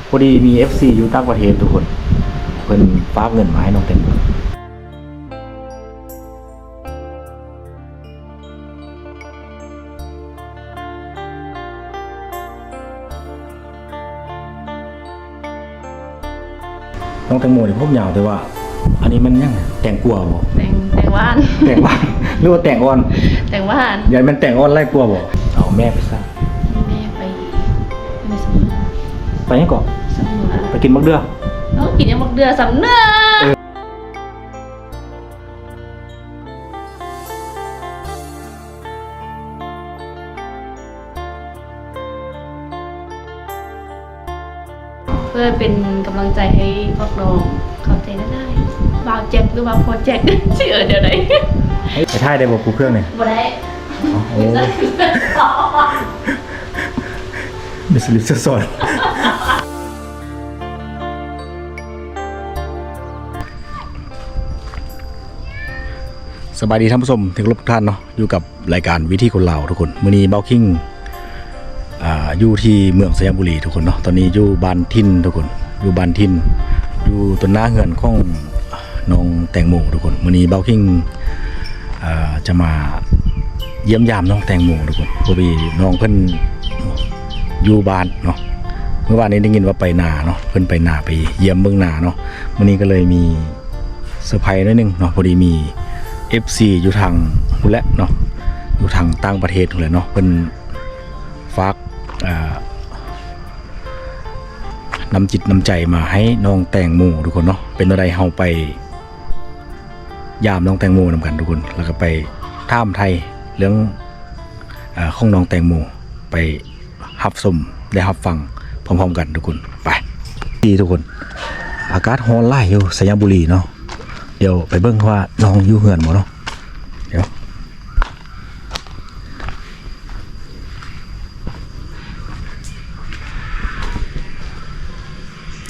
ພໍດີມີເອັຟຊີຢູ່ຕ່າງປະເທດທຸກຄົນ ເພິ່ນຝາກເງິນມາໃຫ້ນ້ອງແຕງໂມ. ນ້ອງແຕງໂມນີ້ຜົມຍາວ ແຕ່ວ່າອັນນີ້ມັນຫຍັງ? ແຕງກວາບໍ່? ແຕງ ແຕງຫວານ ແຕງຫວານ ຫຼືວ່າແຕງອ່ອນ? ແຕງຫວານ. ຢ້ານແມ່ນແຕງອ່ອນຫຼາຍກວ່າບໍ່? ເອົາແມ່ໄປໃສ? ແມ່ໄປ ໄປໃສ? ໄປຫຍັງເກາະ? ສຳເໜືອ. ໄປກິນໝາກເດື່ອ. ເອີ ກິນຫຍັງໝາກເດື່ອ ສຳເໜືອ. ເອີ. ເພື່ອເປັນກຳລັງໃຈໃຫ້ພວກນ້ອງ. ຂອບໃຈຫຼາຍໆ ບ່າວແຈັກ ຫຼືວ່າພໍ່ແຈັກ ຊິເອີ້ນແນວໃດ? ໄປຖ່າຍໄດ້ບໍ່? ກູເຄື່ອງນີ້ບໍ່ໄດ້. ໂອ້ ມີສະລິບສະສອນ. ສະບາຍດີທ່ານຜູ້ຊົມທີ່ເຄົາລົບທຸກທ່ານເນາະ, ຢູ່ກັບລາຍການວິຖີຄົນລາວທຸກຄົນ. ມື້ນີ້ບ່າວຄິງ ອ່າ ຢູ່ທີ່ເມືອງໄຊຍະບູລີທຸກຄົນເນາະ. ຕອນນີ້ຢູ່ບ້ານຖິ່ນທຸກຄົນ, ຢູ່ບ້ານຖິ່ນ ຢູ່ຕົ້ນໜ້າເຮືອນຂອງນ້ອງແຕງໂມທຸກຄົນ. ມື້ນີ້ບ່າວຄິງ ອ່າ ຈະມາຢ້ຽມຢາມນ້ອງແຕງໂມທຸກຄົນ, ພໍດີນ້ອງເພິ່ນຢູ່ບ້ານເນາະ. ມື້ວານນີ້ໄດ້ຍິນວ່າໄປນາເນາະ, ເພິ່ນໄປນາ ໄປຢ້ຽມເບິ່ງນາເນາະ. ມື້ນີ້ກໍເລີຍມີ ເຊີໄພໜ້ອຍໜຶ່ງເນາະ, ພໍດີມີເອັຟຊີຢູ່ທາງພຸ້ນແຫຼະເນາະ, ຢູ່ທາງຕ່າງປະເທດພຸ້ນແຫຼະເນາະ, ເພິ່ນຝາກ ອ່າ ນ້ຳຈິດນ້ຳໃຈມາໃຫ້ນ້ອງແຕງໂມທຸກຄົນເນາະ. ເປັນແນວໃດ ເຮົາໄປຢາມນ້ອງແຕງໂມນຳກັນທຸກຄົນ, ແລ້ວກໍໄປຖາມໄຖ່ເລື່ອງ ອ່າ ຂອງນ້ອງແຕງໂມ, ໄປ ຮັບຊົມ ແລະ ຮັບຟັງພ້ອມໆກັນທຸກຄົນ. ໄປ ດີທຸກຄົນ, ອາກາດຮ້ອນຫຼາຍຢູ່ໄຊຍະບູລີເນາະ. ດຽວໄປເບິ່ງວ່ານ້ອງຢູ່ເຮືອນບໍ່ເນາະ. ດຽວ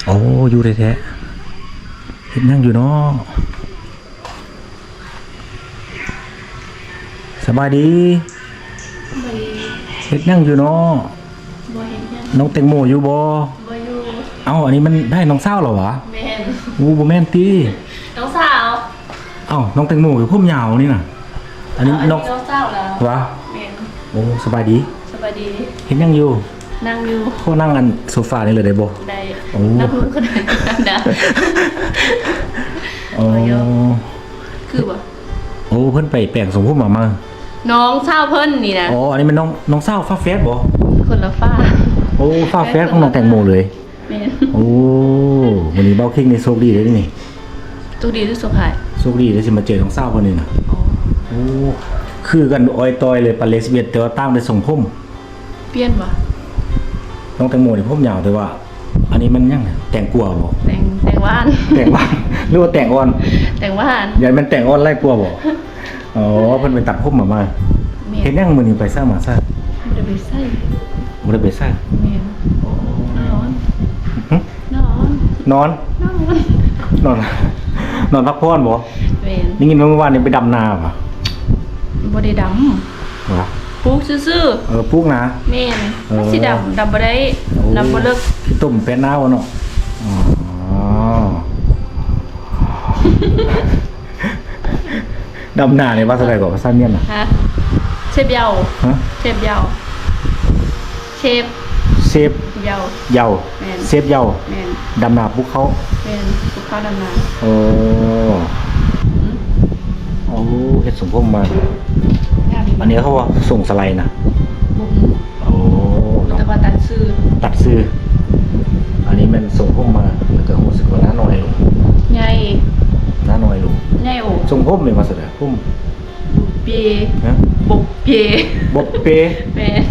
ໂອ້ ຢູ່ແທ້ໆ. ເຮັດຫຍັງຢູ່ເນາະ? ສະບາຍດີ. ສະບາຍດີ. ເຮັດຫຍັງຢູ່ເນາະ? ບໍ່ເຮັດຫຍັງ. ນ້ອງແຕງໂມຢູ່ບໍ່? ບໍ່ຢູ່. ເອົ້າ ອັນນີ້ມັນໄດ້ນ້ອງສາວລາວຫວາ? ແມ່ນ. ໂອ້ ບໍ່ແມ່ນຕິ? ນ້ອງສາວ. ເອົ້າ ນ້ອງແຕງໂມຄືຜົມຍາວນີ້ນະ. ອັນນີ້ ເອົ້າ ນ້ອງ ນ້ອງສາວລາວຫວາ? ແມ່ນ. ໂອ້ ສະບາຍດີ. ສະບາຍດີ. ເຮັດຫຍັງຢູ່? ນັ່ງຢູ່. ຂໍນັ່ງອັນໂຊຟານີ້ເລີຍໄດ້ບໍ່? ໄດ້. ໂອ້ ນັ່ງລົງກໍໄດ້ນະ. ໂອ້ ຄືບໍ່? ໂອ້ ເພິ່ນໄປແປງຊົງຜົມມາໃໝ່. ນ້ອງສາວເພິ່ນນີ້ນະ. ອໍ ອັນນີ້ແມ່ນນ້ອງ ນ້ອງສາວຝາແຝດບໍ່? ຄົນລະຝາ. ໂອ້ ຝາແຝດຂອງນ້ອງແຕງໂມເລີຍ. ແມ່ນ. ໂອ້ ມື້ນີ້ບ່າວຄິງນີ້ໂຊກດີເດ້ນີ້. ໂຊກດີຫຼືໂຊກຮ້າຍ? ໂຊກດີເດ້ ຊິມາເຈີນ້ອງສາວເພິ່ນນີ້ນະ. ອໍ ໂອ້ ຄືກັນອ້ອຍຕ້ອຍເລີຍ, ປາເລກສິບເອັດ ແຕ່ວ່າຕ່າງແຕ່ຊົງຜົມ. ປ່ຽນຫວາ? ນ້ອງແຕງໂມນີ້ຜົມຍາວ ແຕ່ວ່າອັນນີ້ມັນຫຍັງ? ແຕງກວາບໍ່? ແຕງ ແຕງຫວານ. ແຕງຫວານ ຫຼືວ່າແຕງອ່ອນ? ແຕງຫວານ. ຢ້ານແມ່ນແຕງອ່ອນຫຼາຍກວ່າບໍ່? ອໍ ເພິ່ນໄປຕັດຜົມມາໃໝ່. ແມ່ນ. ເຮັດຫຍັງມື້ນີ້ ໄປໃສມາໃສ? ບໍ່ໄດ້ໄປໃສ. ບໍ່ໄດ້ໄປໃສ? ແມ່ນ. ອໍ ນອນ. ຫຶ? ນອນ. ນອນ? ນອນ. ນອນ ນອນພັກຜ່ອນບໍ່? ແມ່ນ. ໄດ້ຍິນວ່າມື້ວານນີ້ໄປດຳນາຫວາ? ບໍ່ໄດ້ດຳ. ຫວາ? ປູກຊື່ໆ. ເອີ ປູກນາ. ແມ່ນ. ເອີ ຊິດຳ ດຳບໍ່ໄດ້. ໂອ້ ດຳບໍ່ເລິກ. ຂີ້ຕົມແປດໜ້າວະເນາະ. ອໍ ດຳນານີ້ວ່າຈັ່ງໃດເກາະ ພາສາມຽນນະ? ຮະ? ເຊບເຍົາ. ຮະ? ເຊບເຍົາ. ເຊບ ເຊບເຍົາ. ເຍົາ. ແມ່ນ. ເຊບເຍົາ. ແມ່ນ. ດຳນາປູກເຂົ້າ. ແມ່ນ. ປູກເຂົ້າດຳນາ. ໂອ້ ຫືມ ໂອ້ ເຮັດຊົງຜົມມາ. ງາມຢູ່. ອັນນີ້ເຂົາວ່າຊົງສະໄລນະ? ບໍ່ຮູ້. ໂອ້ ເນາະ ແຕ່ວ່າຕັດຊື່. ຕັດຊື່. ອັນນີ້ແມ່ນຊົງຜົມມາ ແລ້ວກໍຮູ້ສຶກວ່າໜ້ານ້ອຍລົງ. ໃຫຍ່. ໜ້ານ້ອຍລົງ. ໃຫຍ່ໂອ. ຊົງຜົມນີ້ວ່າຊັ້ນແຫຼະ ຜົມ ບົບເປ. ຮະ? ບົບເປ. ບົບເປ. ແມ່ນ.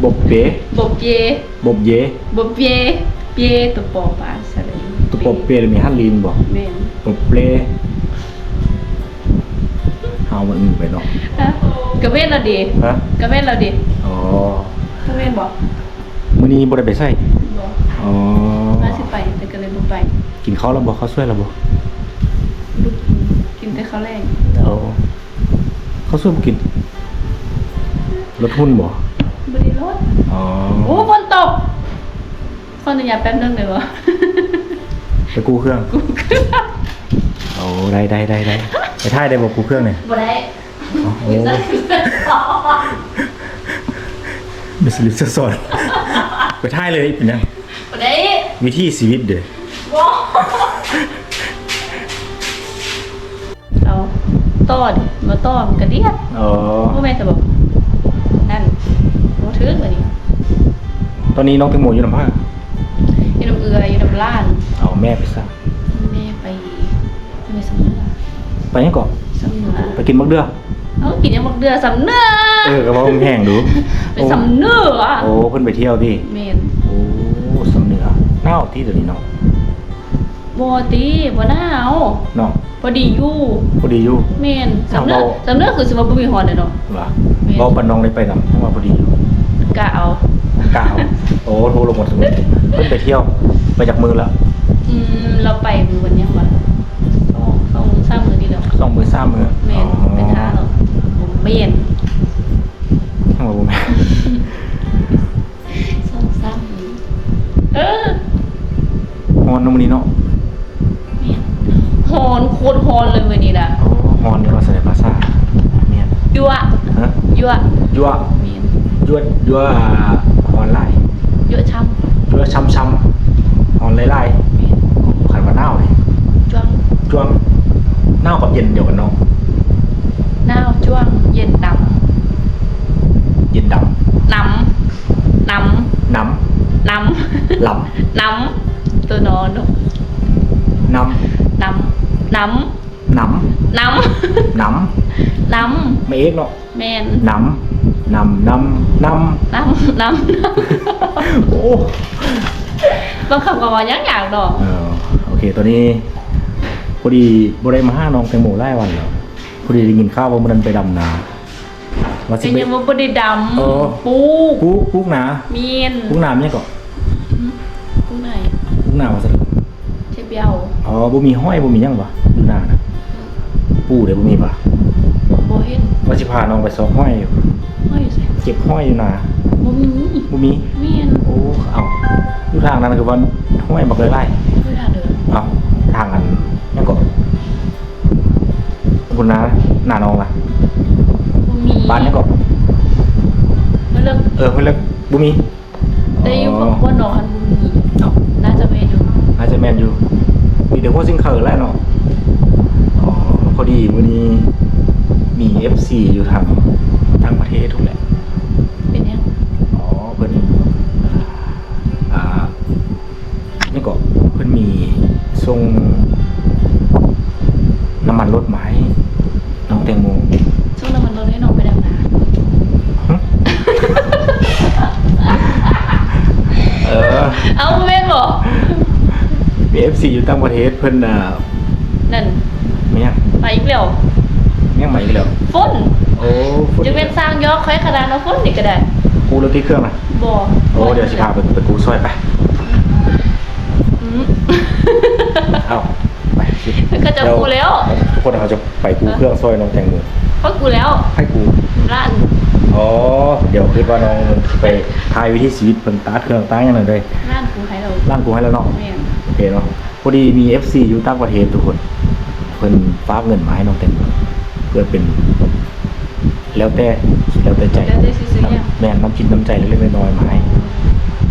ບົບເປ. ບົບເປ. ບົບເຢ. ບົບເຢ. ເປ. ໂຕປໍສະເຫຼ. ໂຕປໍເປ ແລ້ວມີຫັນລີນບໍ່? ແມ່ນ. ບົບເປ. ເຮົາມັນອື່ນໄປເນາະ. ຮະ? ກະແມ່ນລະເດ. ຮະ? ກະແມ່ນລະເດ. ອໍ ກະແມ່ນບໍ່? ມື້ນີ້ບໍ່ໄດ້ໄປໃສ? ບໍ່. ອໍ ວ່າຊິໄປ ແຕ່ກະເລີຍບໍ່ໄປ. ກິນເຂົ້າແລ້ວບໍ່? ເຂົ້າສວຍແລ້ວບໍ່? ບໍ່ກິນ. ກິນແຕ່ເຂົ້າແລງ. ອໍ ເຂົ້າສວຍບໍ່ກິນ? ລົດຫຸ່ນບໍ່? ບໍ່ໄດ້ລົດ. ອໍ ໂອ້ ຝົນຕົກ. ຂໍອະນຸຍາດແປັບໜຶ່ງໄດ້ບໍ່? ໄປກູ້ເຄື່ອງ ກູ້ເຄື່ອງ. ໂອ້ ໄດ້ໆໆໆ ໄປຖ່າຍໄດ້ບໍ່ ກູ້ເຄື່ອງນີ້? ບໍ່ໄດ້. ໂອ້ ມີສະລິບສະສອນ ໄປຖ່າຍເລີຍ ເປັນຫຍັງ? ບໍ່ໄດ້ ວິຖີຊີວິດເດ້. ບໍ່ ເອົາ ຕໍ່ດິ ບໍ່ຕໍ່ມັນກະດຽດ. ອໍ ບໍ່ແມ່ນຊະບໍ? ນັ້ນ ບໍ່ຖືກບາດນີ້. ຕອນນີ້ນ້ອງແຕງໂມຢູ່ນຳໃຜ? ຢູ່ນຳເອື້ອຍ ຢູ່ນຳຫຼານ. ເອົາ ແມ່ໄປໃສ? ແມ່ໄປ ໄປຊຳເໜືອ. ໄປຫຍັງເກາະ? ຊຳເໜືອ ໄປກິນໝາກເດື່ອ. ເອົາ ກິນຫຍັງໝາກເດື່ອຊຳເໜືອ? ເອີ ກະເວົ້າແຮງໆດູ. ໄປຊຳເໜືອ. ໂອ້ ເພິ່ນໄປທ່ຽວຕິ? ແມ່ນ. ໂອ້ ຊຳເໜືອ ໜາວຕິດຽວນີ້ເນາະ? ບໍ່ຕິ ບໍ່ໜາວເນາະ ພໍດີຢູ່ ພໍດີຢູ່. ແມ່ນ ຊຳເໜືອ ຊຳເໜືອຄືຊິວ່າບໍ່ມີຮ້ອນແດ່ເນາະ. ວ່າ ແມ່ນ ເວົ້າປານນ້ອງໄດ້ໄປນຳ ເພາະວ່າພໍດີຢູ່. ກະເອົາ ກະເອົາ. ໂອ້ ໂທລົງໝົດ ເພິ່ນໄປທ່ຽວ ໄປຈັກມື້ລະ? ອືມ ລາວໄປມື້ວັນຫຍັງວະ? ສອງ ສອງມື້ສາມມື້ນີ້ແຫຼະ. ສອງມື້ສາມມື້. ແມ່ນ. ອໍ ໄປຖ້າເນາະ. ບໍ່ແມ່ນ ຍັງວ່າບໍ່ແມ່ນ. ສອງສາມມື້. ເອີ ຮ້ອນເນາະມື້ນີ້ເນາະ. ແມ່ນ ຮ້ອນ ໂຄດຮ້ອນເລີຍມື້ນີ້ນະ. ໂອ້ ຮ້ອນເລີຍ ວ່າສະໃດພາສາ. ແມ່ນ ຍົວະ. ຮະ? ຍົວະ ຍົວະ. ແມ່ນ ຍົວະ ຍົວະ ຮ້ອນຫຼາຍ ຍົວະຊ່ຳ ຍົວະຊ່ຳໆ ຮ້ອນຫຼາຍໆ. ແມ່ນ ຄັນວ່າໜາວເດ? ຈວງ ຈວງ. ໜາວກັບເຢັນດຽວກັນເນາະ? ໜາວ ຈວງ ເຢັນ ໜຳ ເຢັນ ດຳ ໜຳ ນຳ ນຳ ນຳ ລຳ ນຳ ໂຕ ນ ເນາະ ນຳ ນຳ ນຳ ນຳ ນຳ ນຳ ນຳ ມາເອກເນາະ. ແມ່ນ ນຳ ນຳ ນຳ ນຳ ນຳ ນຳ. ໂອ້ ບາງຄຳກະເວົ້າຍາກໆເນາະ. ເອີ ໂອເຄ ຕອນນີ້ພໍດີບໍ່ໄດ້ມາຫານ້ອງແຕງໂມຫຼາຍວັນແລ້ວ ພໍດີໄດ້ຍິນຂ່າວວ່າມື້ນັ້ນໄປດຳນາ. ວ່າຊິ ແຕ່ຍັງບໍ່ ບໍ່ໄດ້ດຳ. ເອີ ປູກ ປູກ ປູກນາ. ແມ່ນ ປູກນາແມ່ນຫຍັງເກາະ? ປູກນາ ປູກນາວ່າຊັ້ນ. ເຈັບເຍົາ. ອໍ ບໍ່ມີຫອຍ ບໍ່ມີຫຍັງຫວາ ຢູ່ນານະ? ປູເດ ບໍ່ມີຫວາ? ບໍ່ເຫັນ. ວ່າຊິພານ້ອງໄປຊອກຫອຍຢູ່. ຫອຍຢູ່ໃສ? ເກັບຫອຍຢູ່ນາ. ບໍ່ມີ ບໍ່ມີ. ແມ່ນ. ໂອ້ ເອົາ ຢູ່ທາງນັ້ນຄືວ່າຫອຍບັກຫຼາຍໆ. ຢູ່ທາງເດີ. ເອົາ ທາງອັນຫຍັງເກາະ? ພຸ້ນນາ ນານ້ອງລະ ບໍ່ມີ. ບ້ານຫຍັງເກາະ? ຫ້ວຍເລິກ. ເອີ ຫ້ວຍເລິກ ບໍ່ມີ. ແຕ່ຢູ່ ອໍ ພວກບ້ານນ້ອງຫັ້ນບໍ່ມີເນາະ. ໜ້າຈະແມ່ນຢູ່ ໜ້າຈະແມ່ນຢູ່ ມີແຕ່ຫົວຊິງເຂົາແຫຼະເນາະ. ອໍ ພໍດີມື້ນີ້ມີເອັຟຊີຢູ່ທາງຕ່າງປະເທດພຸ້ນແຫຼະ. ເປັນຫຍັງ? ອໍ ເພິ່ນ ອ່າ ນີ້ກໍເພິ່ນມີສົ່ງນ້ຳມັນລົດມາໃຫ້ນ້ອງແຕງໂມ. ສົ່ງນ້ຳມັນລົດໃຫ້ນ້ອງໄປດຳນາ. ຫຶ? ເອີ ເອົ້າ ບໍ່ແມ່ນບໍ? ມີເອັຟຊີຢູ່ຕ່າງປະເທດເພິ່ນ ອ່າ ນັ້ນ ແມ່ນຫຍັງ? ມາອີກແລ້ວ. ຫຍັງມາອີກແລ້ວ? ຝົນ. ໂອ້ ຝົນ. ຈະແມ່ນສ້າງຢອກຂ້ອຍຂະໜາດເນາະ ຝົນນີ້ກໍໄດ້. ກູ້ແລ້ວຕິເຄື່ອງນະ? ບໍ່. ໂອ້ ດຽວຊິພາໄປ ໄປກູ້ຊ່ອຍໄປ. ອືມ ເອົ້າ ໄປ ເຂົາເຈົ້າກູ້ແລ້ວ. ທຸກຄົນເຮົາຈະໄປກູ້ເຄື່ອງຊ່ອຍນ້ອງແຕງໂມ. ຂ້ອຍກູ້ແລ້ວ. ໃຜກູ້? ຫຼານ. ອໍ ດຽວຄິດວ່ານ້ອງໄປຖ່າຍວິຖີຊີວິດເພິ່ນ ຕາກເຄື່ອງຕາກຫຍັງນັ້ນເດ້. ຫຼານກູ້ໃຫ້ແລ້ວ. ຫຼານກູ້ໃຫ້ແລ້ວເນາະ. ແມ່ນ. ໂອເຄເນາະ. ພໍດີມີເອັຟຊີຢູ່ຕ່າງປະເທດທຸກຄົນ ເພິ່ນຝາກເງິນມາໃຫ້ນ້ອງແຕງໂມ ເພື່ອເປັນ ແລ້ວແຕ່ ແລ້ວແຕ່ໃຈ ແລ້ວແຕ່ຊິຊື້ຫຍັງ. ແມ່ນ ນ້ຳຈິດນ້ຳໃຈເລັກໆນ້ອຍໆມາໃຫ້.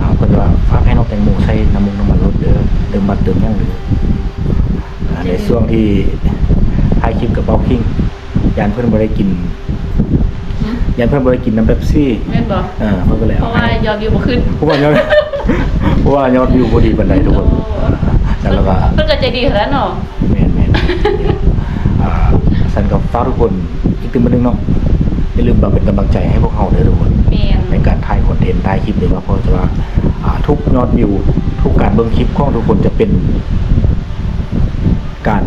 ອ່າ ເພິ່ນວ່າຝາກໃຫ້ນ້ອງແຕງໂມໃສ່ນ້ຳມົງນ້ຳມັນລົດເດີ ເຕີມບັດເຕີມຫຍັງເດີ. ອ່າ ໃນຊ່ວງທີ່ຖ່າຍຄລິບກັບເບົາຄິງ ຢ້ານເພິ່ນບໍ່ໄດ້ກິນ ຫື? ຢ້ານເພິ່ນບໍ່ໄດ້ກິນນ້ຳເປັບຊີ. ແມ່ນບໍ່? ເອີ ເພິ່ນກໍເລີຍເອົາໃຫ້ ເພາະວ່າຍອດວິວບໍ່ຂຶ້ນ. ເພາະວ່າຍອດ ເພາະວ່າຍອດວິວບໍ່ດີປານໃດທຸກຄົນ. ໂອ້ ແລ້ວກໍ ເພິ່ນກໍໃຈດີຂະໜາດນັ້ນເນາະ. ແມ່ນໆ ອ່າ ຊັ້ນກໍຝາກທຸກຄົນອີກຕື່ມໜຶ່ງເນາະ ຢ່າລືມມາເປັນກຳລັງໃຈໃຫ້ພວກເຮົາເດີທຸກຄົນ. ແມ່ນ. ໃນການຖ່າຍຄອນເທັນ ຖ່າຍຄລິບນີ້ເນາະ ເພາະວ່າ ອ່າ ທຸກຍອດວິວ ທຸກການເບິ່ງຄລິບຂອງທຸກຄົນຈະເປັນການ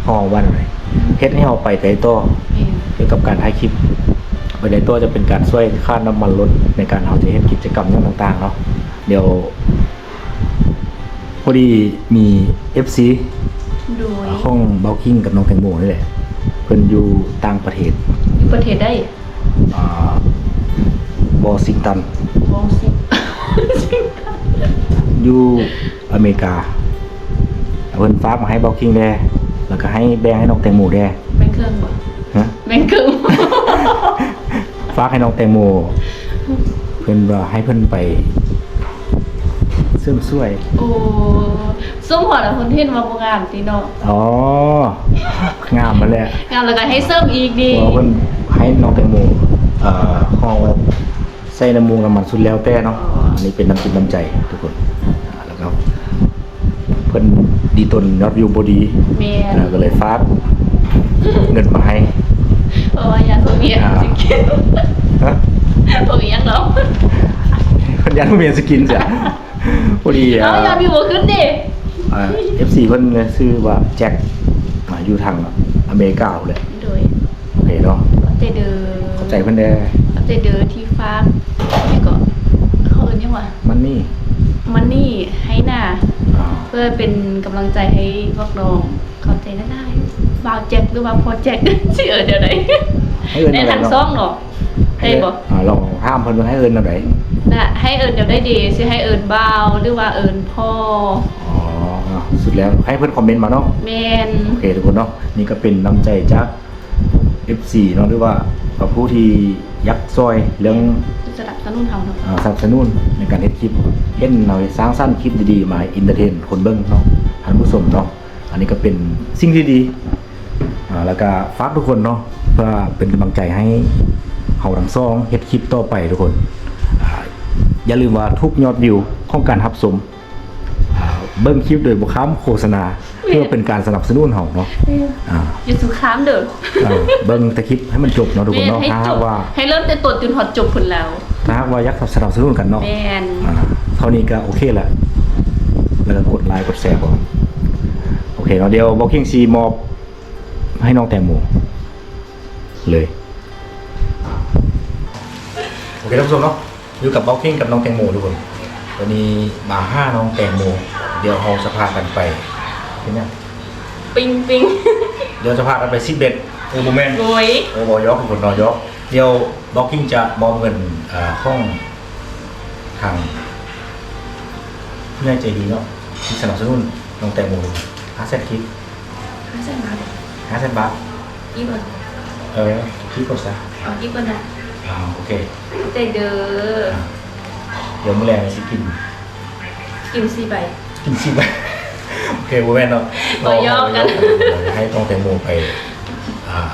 ເຮົາວ່າແນວໃດ ເຮັດໃຫ້ເຮົາໄປໄດ້ຕໍ່. ແມ່ນ. ກ່ຽວກັບການຖ່າຍຄລິບ ໄປໄດ້ຕໍ່ ຈະເປັນການຊ່ວຍຄ່ານ້ຳມັນລົດໃນການເຮົາຈະເຮັດກິດຈະກຳຫຍັງຕ່າງໆເນາະ. ດຽວ ພໍດີມີເອັຟຊີ ໂດຍ ຂອງເບົາຄິງກັບນ້ອງແຕງໂມນີ້ແຫຼະ ເພິ່ນຢູ່ຕ່າງປະເທດ. ຢູ່ປະເທດໃດ? ອ່າ ວໍຊິງຕັນ. ວໍຊິງ ວໍຊິງຕັນ. ຢູ່ອາເມລິກາ ເພິ່ນຝາກມາໃຫ້ເບົາຄິງແດ່ ແລ້ວກໍໃຫ້ແບ່ງໃຫ້ນ້ອງແຕງໂມແດ່. ແບ່ງເຄິ່ງບໍ່? ຮະ? ແບ່ງເຄິ່ງ. ຝາກໃຫ້ນ້ອງແຕງໂມ ເພິ່ນວ່າໃຫ້ເພິ່ນໄປເສີມສວຍ. ໂອ້ ສົມພໍລະ ເພິ່ນເຫັນວ່າບໍ່ງາມຕິເນາະ. ອໍ ງາມຫັ້ນແຫຼະ ງາມແລ້ວກໍໃຫ້ເສີມອີກດີ. ເພິ່ນໃຫ້ນ້ອງແຕງໂມ ເອີ ຫ້ອງວ່າ ໃສ່ນ້ຳມູກນ້ຳມັນສຸດແລ້ວແຕ່ເນາະ. ອໍ ອັນນີ້ເປັນນ້ຳຈິດນ້ຳໃຈທຸກຄົນ ອ່າ ແລ້ວກໍເພິ່ນດີຕົນຍອດວິວບໍ່ດີ. ແມ່ນ. ອ່າ ກໍເລີຍຝາກເງິນມາໃຫ້ ເພາະວ່າຢ້ານບໍ່ມີອັນ ອ່າ ຊິກິນ. ຮະ? ບໍ່ມີຫຍັງດອກ ເພິ່ນຢ້ານບໍ່ມີອັນຊິກິນຊະ. ພໍດີ ເອົາ ອ່າ ຍອດວິວບໍ່ຂຶ້ນເດ້. ອ່າ ເອັຟຊີ ເພິ່ນຊື່ວ່າແຈັກ ອ່າ ຢູ່ທາງອາເມລິກາພຸ້ນແຫຼະ. ໂດຍ. ໂອເຄເນາະ ຂອບໃຈເດີ ຂອບໃຈເພິ່ນແດ່ ຂອບໃຈເດີທີ່ຝາກ ແລ້ວກໍເຂົາເອີ້ນຫຍັງວະ ມັນນີ້ ມັນນີ້ໃຫ້ນາ ອ່າ ເພື່ອເປັນກຳລັງໃຈໃຫ້ພວກນ້ອງ. ຂອບໃຈຫຼາຍໆ ບ່າວແຈັກ ຫຼືວ່າພໍ່ແຈັກ ຊິເອີ້ນແນວໃດ? ໃຫ້ເອີ້ນແນວໃດເນາະ? ໄດ້ທັງສອງເນາະ ໄດ້ບໍ່? ອ່າ ລອງຖາມເພິ່ນວ່າໃຫ້ເອີ້ນແນວໃດ ນະ ໃຫ້ເອີ້ນແນວໃດດີ? ຊິໃຫ້ເອີ້ນບ່າວ ຫຼືວ່າເອີ້ນພໍ່? ອໍ ສຸດແລ້ວໃຫ້ເພິ່ນຄອມເມັນມາເນາະ. ແມ່ນ. ໂອເຄທຸກຄົນເນາະ ນີ້ກໍເປັນນ້ຳໃຈຈາກ ເອັຟຊີ ເນາະ ຫຼືວ່າ ອ່າ ຜູ້ທີ່ຢາກຊ່ອຍເລື່ອງ ສະໜັບສະໜູນເຮົາເນາະ ອ່າ ສະໜັບສະໜູນໃນການເຮັດຄລິບ ເຫັນເຮົາສ້າງສັນຄລິບດີໆ ມາເອັນເຕີເທນຄົນເບິ່ງເນາະ ທ່ານຜູ້ຊົມເນາະ. ອັນນີ້ກໍເປັນສິ່ງທີ່ດີ ອ່າ ແລ້ວກໍຝາກທຸກຄົນເນາະ ເພື່ອເປັນກຳລັງໃຈໃຫ້ເຮົາທັງສອງເຮັດຄລິບຕໍ່ໄປທຸກຄົນ. ອ່າ ຢ່າລືມວ່າທຸກຍອດວິວຂອງການຮັບຊົມ ອ່າ ເບິ່ງຄລິບໂດຍບໍ່ຂ້າມໂຄສະນາ ແມ່ນ ເພື່ອເປັນການສະໜັບສະໜູນເຮົາເນາະ. ແມ່ນ. ອ່າ ຢ່າສູ່ຂ້າມເດີ ອ່າ ເບິ່ງແຕ່ຄລິບໃຫ້ມັນຈົບເນາະທຸກຄົນເນາະ. ແມ່ນ ໃຫ້ຈົບ ຖ້າຫາກວ່າ ໃຫ້ເລີ່ມແຕ່ຕົ້ນຈົນຮອດຈົບພຸ້ນແລ້ວ ຖ້າຫາກວ່າຢາກສະໜັບສະໜູນກັນເນາະ. ແມ່ນ. ອ່າ ເທົ່ານີ້ກໍໂອເຄລະ ແລ້ວກໍກົດໄລກົດແຊບໍ່. ໂອເຄເນາະ ດຽວເບົາຄິງຊິມອບໃຫ້ນ້ອງແຕງໂມເລີຍ. ໂອເຄທ່ານຜູ້ຊົມເນາະ ຢູ່ກັບເບົາຄິງກັບນ້ອງແຕງໂມທຸກຄົນ. ຕອນນີ້ມາຫານ້ອງແຕງໂມ ດຽວເຮົາຈະພາກັນໄປ ເປັນຫຍັງ? ປິງປິງ ດຽວຈະພາກັນໄປຊິເບັດ. ໂອ້ ບໍ່ແມ່ນ ໂອ້ຍ ໂອ້ ບໍ່ ຢອກທຸກຄົນເນາະ ຢອກ. ດຽວເບົາຄິງຈະມອບເງິນ ເອີ ຂອງທາງຜູ້ໃຫຍ່ໃຈດີເນາະ ທີ່ສະໜັບສະໜູນນ້ອງແຕງໂມ ຫ້າແສນກີບ. ຫ້າແສນບາດ ຫ້າແສນບາດ. ກີບເອີ ເອີ ກີບກ່ອນຊະ. ເອົາກີບກ່ອນເນາະ. ອ່າ ໂອເຄ ຂອບໃຈເດີ. ອ່າ ດຽວມື້ແລງຊິກິນ ກິນສີ່ໃບ ກິນສີ່ໃບ. ໂອເຄ ບໍ່ແມ່ນເນາະ ບໍ່ ຢອກກັນ ຢອກກັນ ໃຫ້ນ້ອງແຕງໂມໄປ ອ່າ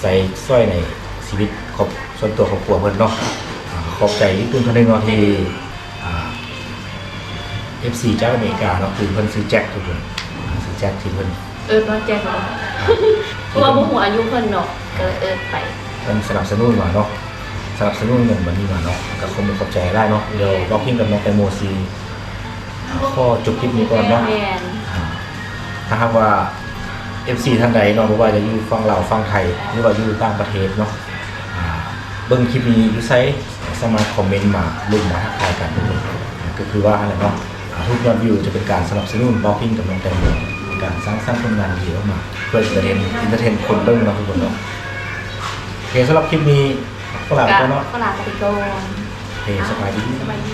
ໃຊ້ສອຍໃນຊີວິດຄອບ ສ່ວນຕົວຄອບຄົວເພິ່ນເນາະ. ອ່າ ຂອບໃຈອີກເທື່ອໜຶ່ງເນາະ ທີ່ ອ່າ ເອັຟຊີ ຈາກອາເມລິກາເນາະ ຄືເພິ່ນຊື່ແຈັກທຸກຄົນ ຊື່ແຈັກ ທີ່ເພິ່ນ ເອີ້ນວ່າແຈັກເນາະ ອ່າ ເພາະວ່າບໍ່ຮູ້ອາຍຸເພິ່ນເນາະ ກໍເອີ້ນໄປ ເພິ່ນສະໜັບສະໜູນມາເນາະ ສະໜັບສະໜູນເງິນບັດນີ້ມາເນາະ ກໍຂໍຂອບໃຈຫຼາຍເນາະ. ດຽວເບົາຄິງກັບນ້ອງແຕງໂມຊິ ອ່າ ຂໍຈົບຄລິບນີ້ກ່ອນເນາະ. ແມ່ນ. ອ່າ ຖ້າຫາກວ່າ ເອັຟຊີ ທ່ານໃດເນາະ ບໍ່ວ່າຈະຢູ່ຝັ່ງລາວ ຝັ່ງໄທ ຫຼືວ່າຢູ່ຕ່າງປະເທດເນາະ ອ່າ ເບິ່ງຄລິບນີ້ຢູ່ໃສ ສາມາດຄອມເມັນມາ ຫຼືມາທັກທາຍກັນໄດ້ເລີຍ. ອ່າ ກໍຄືວ່າຫັ້ນແຫຼະເນາະ ອ່າ ທຸກຍອດວິວຈະເປັນການສະໜັບສະໜູນເບົາຄິງກັບນ້ອງແຕງໂມ ໃນການສ້າງສັນຜົນງານດີໆອອກມາ ເພື່ອຈະໄດ້ເຫັນ ເອັນເຕີເທນຄົນເບິ່ງເນາະທຸກຄົນເນາະ. ໂອເຄ ສຳລັບຄລິບນີ້ ຂໍລາໄປກ່ອນເນາະ ຂໍລາໄປກ່ອນ. ໂອເຄ ສະບາຍດີ ສະບາຍດີ.